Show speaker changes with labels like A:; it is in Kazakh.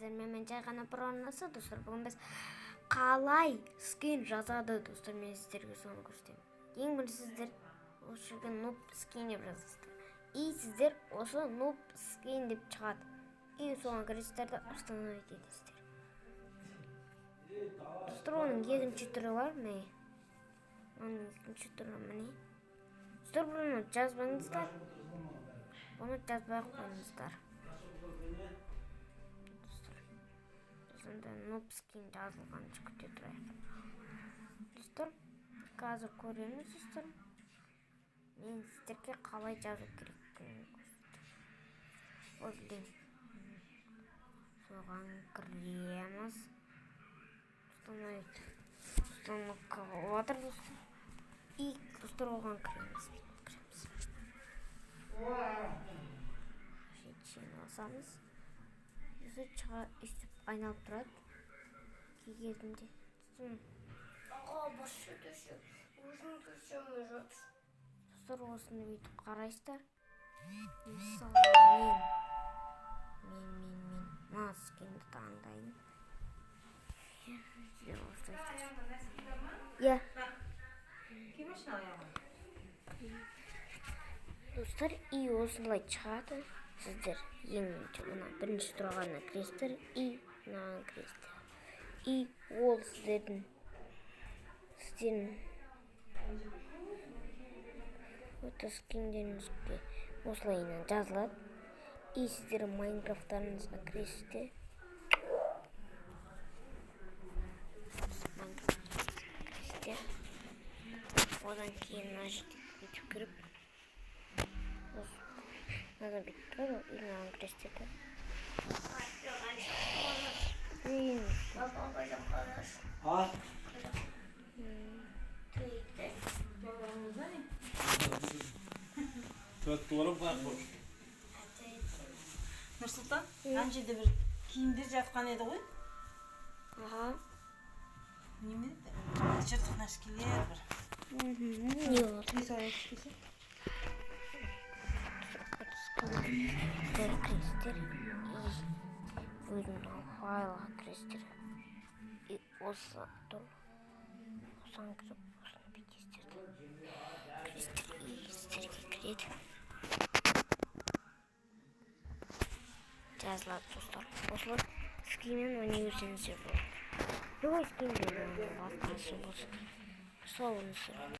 A: Сіздермен мен, жай ғана Про арнасы. Достар, бүгін біз қалай скин жазады, достар, мен сіздерге соны көрсетемін. Ең бірінші сіздер осы жерге «нуб скин» деп жазасыздар. И сіздер осы «нуб скин» деп шығады. И соған кіресіздер де, установить етесіздер. Достар, оның екінші түрі бар, міне. Оның екінші түрі міне. Достар, бұны жазбаңыздар. Бұны жазбай ақ қойыңыздар. Достар, біз онда нуб скин жазылғанша күте тұрайық. Достар, қазір көреміз, достар. Мен сіздерге қалай жазу керектігін көрсетемін. Ой, блин. Соған кіреміз. Установить. Установка болып жатыр, достар. И, достар, оған кіреміз. Кіреміз. Шетшені басамыз. Сосын шыға, өйстіп айналып тұрады. Кей кезінде. Сосын
B: Басы түсіп, өзің түсеміз.
A: Достар, осыны бүйтіп қарайсыздар. Мысалы, мен мына скинді таңдайын. Сіздер осылай. Иә.
C: Кимешін аяғын.
A: Достар, и осылай шығады. Сіздер ең бірінші мына бірінші тұрғанына кіресіздер и мынаған кіресіздер. И ол сіздердің фото скиндеріңізге осылайынан жазылады. И сіздер Майнкрафттарыңызға кіресіздер. Кіресіздер. Одан кейін мына жерде бүйтіп кіріп, осы мынадан бүйтіп тұрады ғой, и мынаған кіресіздер да. И
B: Папа, қайда қарашы?
D: А?
B: Түйді.
D: Төрт дуварым қаяқ boş.
C: Нұрсұлтан, ана жерде бір киімдер жатқан еді ғой.
A: Аха.
C: Неме еді? Жыртық носкилер бір.
A: Не болды?
C: Не салайық десе?
A: Сіздер кіресіздер и өзімнің файлға кіресіздер. И осы тұр. Осыған кіріп, осыны бүйтесіздер де. Кіресіздер и сіздерге кіреді. Жазылады, достар. Осылай скинмен ойнай берсеңіздер болады. Любой скинмен ойнауға болады, қайсы болсын. Сау болыңыздар.